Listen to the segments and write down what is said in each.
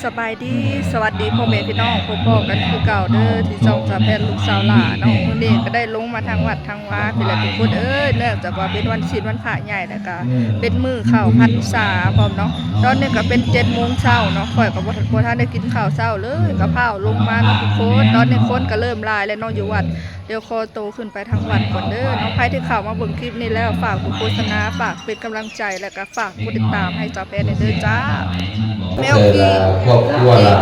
ສະບາຍດີ ສະຫວັດດີພໍ່ແມ່ພີ່ນ້ອງ ພົບພໍ້ກັນຄືເກົ່າເດີ ທີ່ຊ່ອງສາວແພນລູກສາວຫຼ້າເນາະ. ມື້ນີ້ກໍໄດ້ລົງມາທາງວັດທາງວາພີ້ແຫຼະທຸກຄົນເອີຍ ເນື່ອງຈາກວ່າເປັນວັນສິນວັນພະໃຫຍ່ ແລ້ວກໍເປັນມື້ເຂົ້າພັນສາພ້ອມເນາະ. ຕອນນີ້ກໍເປັນເຈັດໂມງເຊົ້າເນາະ ຂ້ອຍກໍບໍ່ ບໍ່ທັນໄດ້ກິນເຂົ້າເຊົ້າເລີຍ ກໍຟ້າວລົງມາເນາະທຸກຄົນ. ຕອນນີ້ຄົນກໍເລີ່ມຫຼາຍແລ້ວເນາະຢູ່ວັດ ດຽວຂໍໂຕຂຶ້ນໄປທາງວັດກ່ອນເດີເນາະ. ໃຜທີ່ເຂົ້າມາເບິ່ງຄລິບນີ້ແລ້ວ ຝາກເບິ່ງໂຄສະນາ ຝາກເປັນກຳລັງໃຈ ແລະກະຝາກກົດຕິດຕາມໃຫ້ສາວແພນແດ່ເດີຈ້າ. ແມວຜີ ຄອບຄົວລະ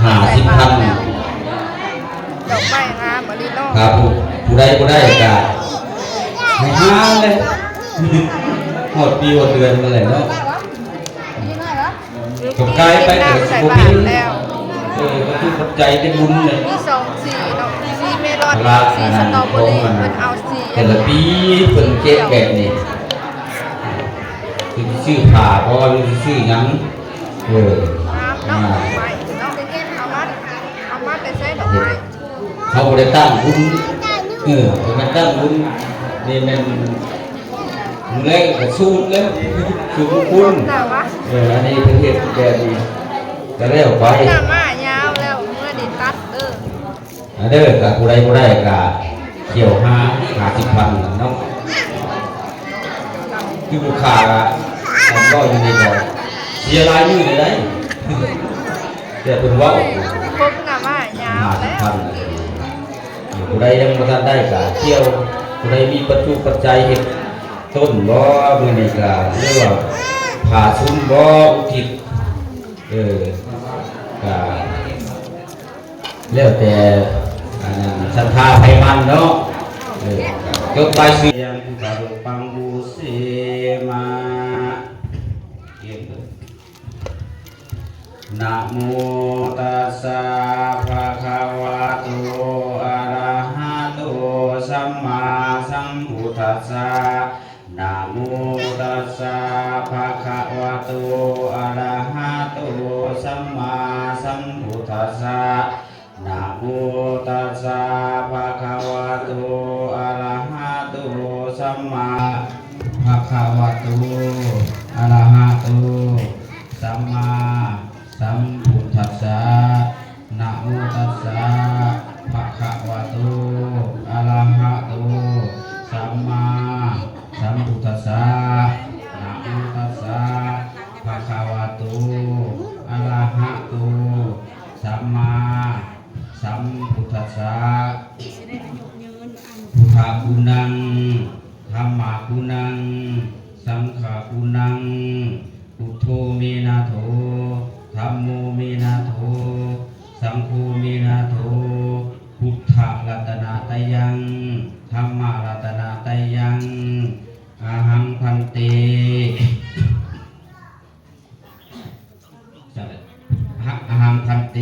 ຫ້າສິບພັນ ດອກໄມ້ງາມອີ່ຫຼີເນາະ. ຖ້າຜູ້ ຜູ້ໃດບໍ່ໄດ້ກະໃຫ້ຫາແຫຼະ ຮອດປີຮອດເດືອນມາແລ້ວເນາະ. ກໍກາຍໄປກໍຊິບໍ່ມີ ເອີ ກໍຄືປັດໄຈແຕ່ບຸນແຫຼະ ມີສອງສີເນາະ ສີເມລອນ ສີສະຕໍເບີຣີ ເພິ່ນເອົາສີ ແຕ່ລະປີເພິ່ນເກັບແບບນີ້ ຊິຊື້ຜ້າບໍ່ ຫຼືຊິຊື້ຫຍັງ ເອີ ງາມເນາະ ດອກໄມ້ເນາະ ເອົາມາ ເອົາມາແຕ່ໃສດອກໄມ້? ເຮົາບໍ່ໄດ້ຕັ້ງບຸນ ເອີ ບໍ່ແມ່ນຕັ້ງບຸນ ນີ້ແມ່ນມື້ແລງກໍສູດແລ້ວ ສູດບຸນ ເອີ ອັນນີ້ເພິ່ນເຮັດແບບນີ້ກໍແລ້ວໄປ. ໜ້າມ້າຍາວແລ້ວ ເມື່ອນີ້ຕັດເດີ ອັນເດີ ຖ້າຜູ້ໃດບໍ່ໄດ້ກໍທ່ຽວຫາ ຫ້າສິບພັນເນາະ. ຄືລູກຄ້າກໍສາມຮ້ອຍຢູ່ນີ້ກໍເສຍຫຼາຍມື້ເລີຍໄດ໋ ແຕ່ເພິ່ນເວົ້າ ຄົບໜ້າມ້າຍາວແລ້ວ ຫ້າສິບພັນ. ຜູ້ໃດຍັງບໍ່ທັນໄດ້ກໍທ່ຽວ ຜູ້ໃດມີປັດຈຸປັດໄຈເຮັດຕົ້ນບໍ່ ມື້ນີ້ກໍ ຫຼືວ່າຜ້າຊຸມບໍ່ ອຸທິດ ເອີ ກໍ ແລ້ວແຕ່ອັນນັ້ນສັດທາໃຜມັນເນາະ ເອີ ຈົດລາຍຊື່. ຍັງກະລຸປັງບູເຊມາ ນະໂມຕັດສະ ພະຄະວະໂຕ ອະລະຫະໂຕ ສຳມາສຳພຸດທັດສະ. ນະໂມຕັດສະ ພະຄະວະໂຕ ອະລະຫະໂຕ ສຳມາສຳພຸດທັດສະ. ນະໂມຕັດສະ ພະຄະວະໂຕ ອະລະຫະໂຕ ສຳມາ ພະຄະວະໂຕ ອະລະຫະໂຕ ສຳມາສຳພຸດທັດສະ. ນະໂມຕັດສະ ພະຄະວະໂຕ ອະລະຫະໂຕ ສຳມາສຳພຸດທັດສະ. ນະໂມຕັດສະ ພະຄະວະໂຕ ອະລະຫະໂຕ ສຳມາສຳພຸດທັດສະ. ພຸດທະຄຸນັງ ທຳມະຄຸນັງ ສັງຄະຄຸນັງ. ພຸດໂທເມນາໂຖ ທຳໂມເມນາໂຖ ສັງໂຄເມນາໂຖ. ພຸດທະລັດຕະນະໄຕຍັງ ທຳມະລັດຕະນະໄຕຍັງ. ອະຫັງພັນເຕ ອະຫັງພັນເຕ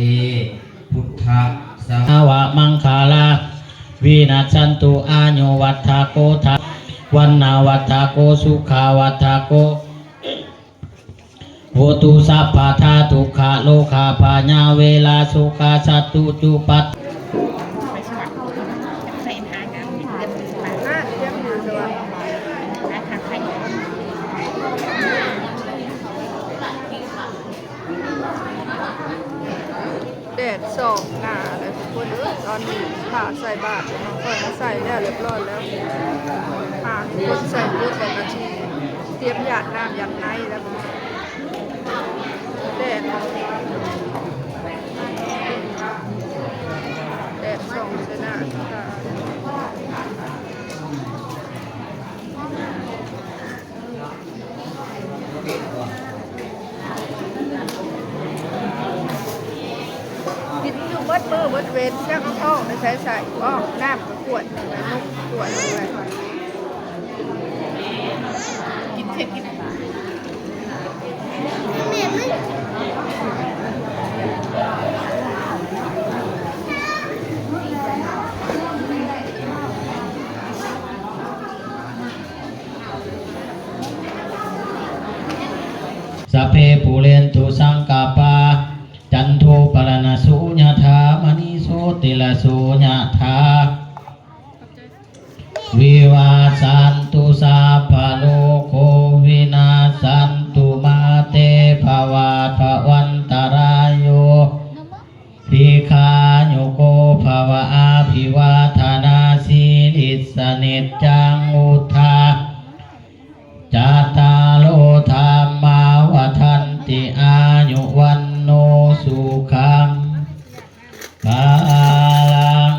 ພຸດທະສະ ອະວະມັງຄະລາ ວິນັດສັນຕຸ ອາຍຸວັດທະໂກ ທະ ວັນນະວັດທະໂກ ສຸຂະວັດທະໂກ ໂຫຕຸ ສັບພະທາ ທຸກຂະໂລຄາ ພະຍາເວລາ ໂສກາ ສັດຕຸ ຈຸປັດ ແດດສ່ອງໜ້າແລ້ວທຸກຄົນເອີຍ. ຕອນນີ້ພາໃສ່ບາດເນາະ ຂ້ອຍມາໃສ່ແລ້ວລຽບຮ້ອຍແລ້ວ ພາຄົນໃສ່ໝົດແລ້ວ ກໍຊິຕຽມຢາດນ້ຳຢາດໃນແລ້ວ. ແດດ ແດດສ່ອງໃສ່ໜ້າ ກິນຢູ່ເບິດມື້ເບິດເວັນ ຈັກເອົາທ້ອງໄປໃສໃສ່ ອ້ອ ນ້ຳກະຂວດໜຶ່ງ ແລ້ວນົມກະຂວດໜຶ່ງ ແລ້ວກິນເທັດກິນ ສັບເພ ປູເຣນຕຸ ສັງກະປາ ຈັນໂທ ປະລະນະໂສ ຍະຖາ ມະນີ ໂຊຕິລະໂສ ຍະຖາ ວິວາສັນຕຸ ສັບພະໂລໂຄ ວິນັດສັນຕຸ ມາເຕ ພະວັດພະວັນຕະລາຍ ຍຸວັນໂນສຸຂັງພະລັງ.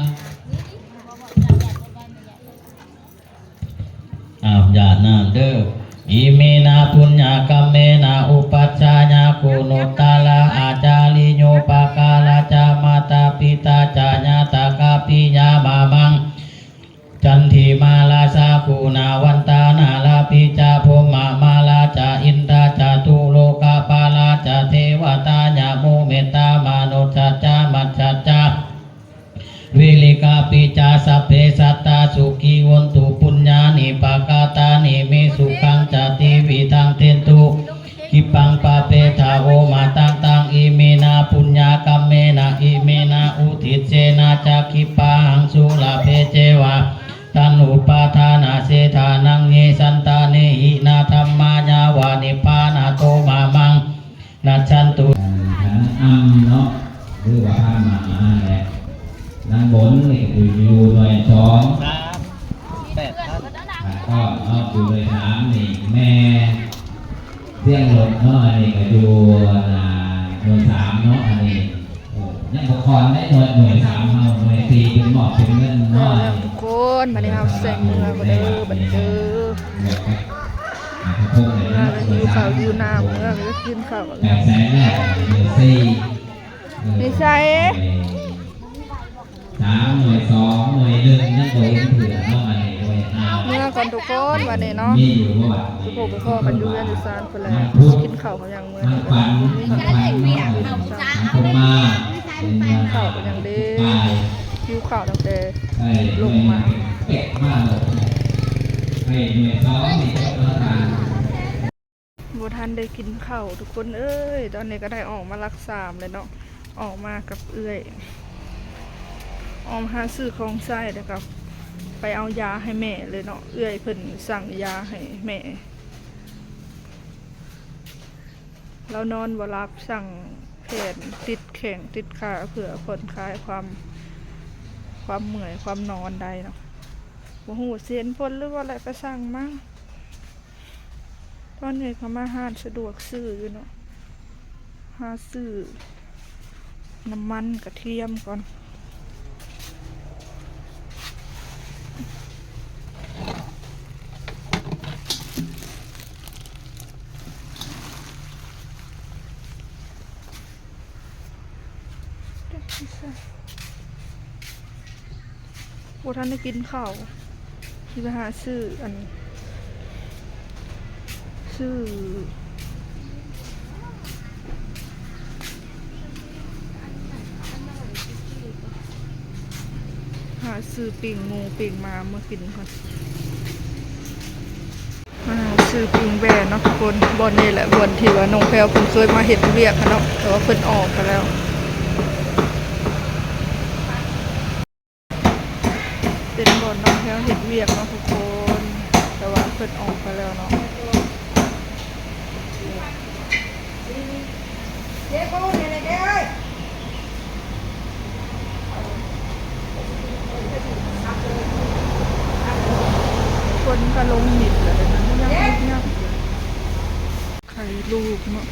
ອ້າວ ຢາດນ້ຳເດີ້. ອິເມນະປຸນຍະກຳເມນະ ອຸປັດຊາຍະກຸນຸດຕະລະອາຈາລິໂຍ ປະກາລະຈະ ມາຕາປິຕາຈະ ຍາຕາກາປິຍາມາມັງ ຈັນທິມາລາຊາ ຄຸນາວັນຕານາລາປິຈາ ພົມມະມາລາຈະ ອິນທາຈະ ຕຸໂລກາປາລາຈະ ເທວະຕາຍະ ໝູ່ເມດຕາມະນຸດສັດຈາ ມັດສັດຈາ ເວລິກາປິຈາ ສັບເພສັດຕາ ສຸຂີໂຫນຕຸ ປຸນຍານິປະກະຕານິ ເມສຸຂັງຈະ ຕີວິທັງເທັນຕຸ ກິບປັງປະເປທາ ໂອມະຕັງຕັງ ອິເມນະປຸນຍະກຳເມນະ ອິເມນະອຸທິດເສນະຈະ ກິບປະຫັງສຸລະເພເຈວະ ຕັນອຸປາທານະເສທານັງ ເຍສັນຕາເນຫິນາທຳມາ ຍາວະນິບພານະໂຕມະມັງ ນັດສັນຕຸ ອາ ອຳເນາະ ຫຼືວ່າທຳມະຫັ້ນແຫຼະ. ນາງບົນນີ້ກໍຢູ່ ຢູ່ໜ່ວຍສອງ ສາມ ແປດພັນ ອ່າ ກໍເນາະ ຢູ່ໜ່ວຍສາມນີ້ ແມ່ສຽງລົດເນາະ ອັນນີ້ກໍຢູ່ ອ່າ ໜ່ວຍສາມເນາະ ອັນນີ້ ເອີ ຍັງບໍ່ຄອນໄດ້ ໜ່ວຍ ໜ່ວຍສາມເຮົາ ໜ່ວຍສີ່ເປັນມອບເປັນເງິນເນາະ ທຸກຄົນ. ບັດນີ້ເຮົາຊິໃສ່ເມືອກ່ອນເດີ ບັດນີ້ເດີ ເມືອແລ້ວກໍຫິວເຂົ້າຫິວນ້ຳ ເມືອແລ້ວກໍກິນເຂົ້າ ໄປໃສແລ້ວ ໜ່ວຍສີ່ ເອີ ໄປໃສ ສາມ ໜ່ວຍສອງ ໜ່ວຍໜຶ່ງ ຍັງບໍ່ເຫັນເທື່ອເນາະ ອັນນີ້ໜ່ວຍຫ້າ ເມືອກ່ອນທຸກຄົນ ບັດນີ້ເນາະ ມີຢູ່ບໍ່ບັດນີ້ ຊິພົບໄປພໍ້ກັນຢູ່ເຮືອນຢູ່ຊານພຸ້ນແຫຼະ ກິນເຂົ້າ ຍັງເມືອ ມັນປັນ ມັນປັນເນາະ ເຂົ້າກໍຍັງເດ້ ຫິວເຂົ້າຕັ້ງແຕ່ລົງມາ ບໍ່ທັນໄດ້ກິນເຂົ້າທຸກຄົນເອີຍ. ຕອນນີ້ກໍໄດ້ອອກມາຫຼັກສາມແລ້ວເນາະ ອອກມາກັບເອື້ອຍ ອອກມາຫາຊື້ຂອງໃຊ້ ແລ້ວກໍໄປເອົາຢາໃຫ້ແມ່ເລີຍເນາະ ເອື້ອຍເພິ່ນສັ່ງຢາໃຫ້ແມ່. ລາວນອນບໍ່ຫຼັບ ສັ່ງແຜ່ນຕິດແຂ້ງຕິດຂາ ເພື່ອຜ່ອນຄາຍຄວາມ ຄວາມເມື່ອຍ ຄວາມນອນໄດ້ເນາະ. ບໍ່ຮູ້ຊິເຫັນຜົນຫຼືວ່າແຫຼະ ໄປສັ່ງມາ. ຕອນນີ້ເຂົາມາຮ້ານສະດວກຊື້ຢູ່ເນາະ ຫາຊື້ ນ້ຳມັນກະທຽມກ່ອນ ບໍ່ທັນໄດ້ກິນເຂົ້າ ຊິໄປຫາຊື້ອັນ ຊື້ ຫາຊື້ປີ້ງໝູປີ້ງໝາມາກິນກ່ອນ ມາຊື້ປີ້ງແບ້ເນາະທຸກຄົນ. ບ່ອນນີ້ແຫຼະ ບ່ອນທີ່ວ່ານ້ອງແພວເພິ່ນເຄີຍມາເຮັດວຽກຫັ້ນເນາະ ແຕ່ວ່າເພິ່ນອອກໄປແລ້ວ. ເປັນບ່ອນນ້ອງແພວເຮັດວຽກເນາະທຸກຄົນ ແຕ່ວ່າເພິ່ນອອກໄປແລ້ວເນາະ. ຄົນກໍລົງມິດແລ້ວ ຍັບໆ ໄຂ່ລູກເນາະ.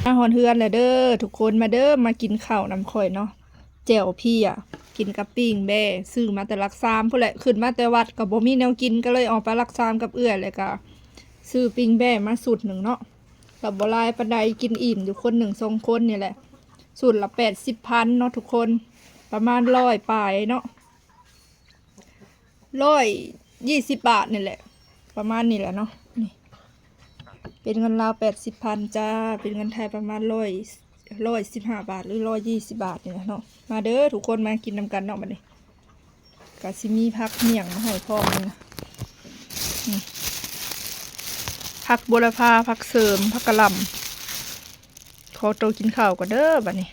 ມາຮອດເຮືອນແລ້ວເດີທຸກຄົນ ມາເດີ ມາກິນເຂົ້ານຳຂ້ອຍເນາະ. ແຈ່ວເພຍ ກິນກັບປີ້ງແບ້ ຊື້ມາແຕ່ຫຼັກສາມພຸ້ນແຫຼະ ຂຶ້ນມາແຕ່ວັດກໍບໍ່ມີແນວກິນ ກໍເລີຍອອກໄປຫຼັກສາມກັບເອື້ອຍ ແລ້ວກໍຊື້ປີ້ງແບ້ມາຊຸດໜຶ່ງເນາະ ກໍບໍ່ຫຼາຍປານໃດ ກິນອີ່ມຢູ່ຄົນໜຶ່ງສອງຄົນນີ້ແຫຼະ. ຊຸດລະແປດສິບພັນເນາະທຸກຄົນ ປະມານຮ້ອຍປາຍເນາະ ຮ້ອຍຊາວບາດນີ້ແຫຼະ ປະມານນີ້ແຫຼະເນາະ. ນີ້ເປັນເງິນລາວແປດສິບພັນຈ້າ ເປັນເງິນໄທປະມານຮ້ອຍ ຮ້ອຍສິບຫ້າບາດ ຫຼື ຮ້ອຍຊາວບາດນີ້ແຫຼະເນາະ. ມາເດີທຸກຄົນ ມາກິນນຳກັນເນາະ. ບັດນີ້ກະຊິມີຜັກໝ້ຽງມາໃຫ້ພ້ອມນີ້ນະ ນີ້ ຜັກບົວລະພາ ຜັກເສີມ ຜັກກະຫຼ່ຳ. ຂໍໂຕກິນເຂົ້າກ່ອນເດີບັດນີ້.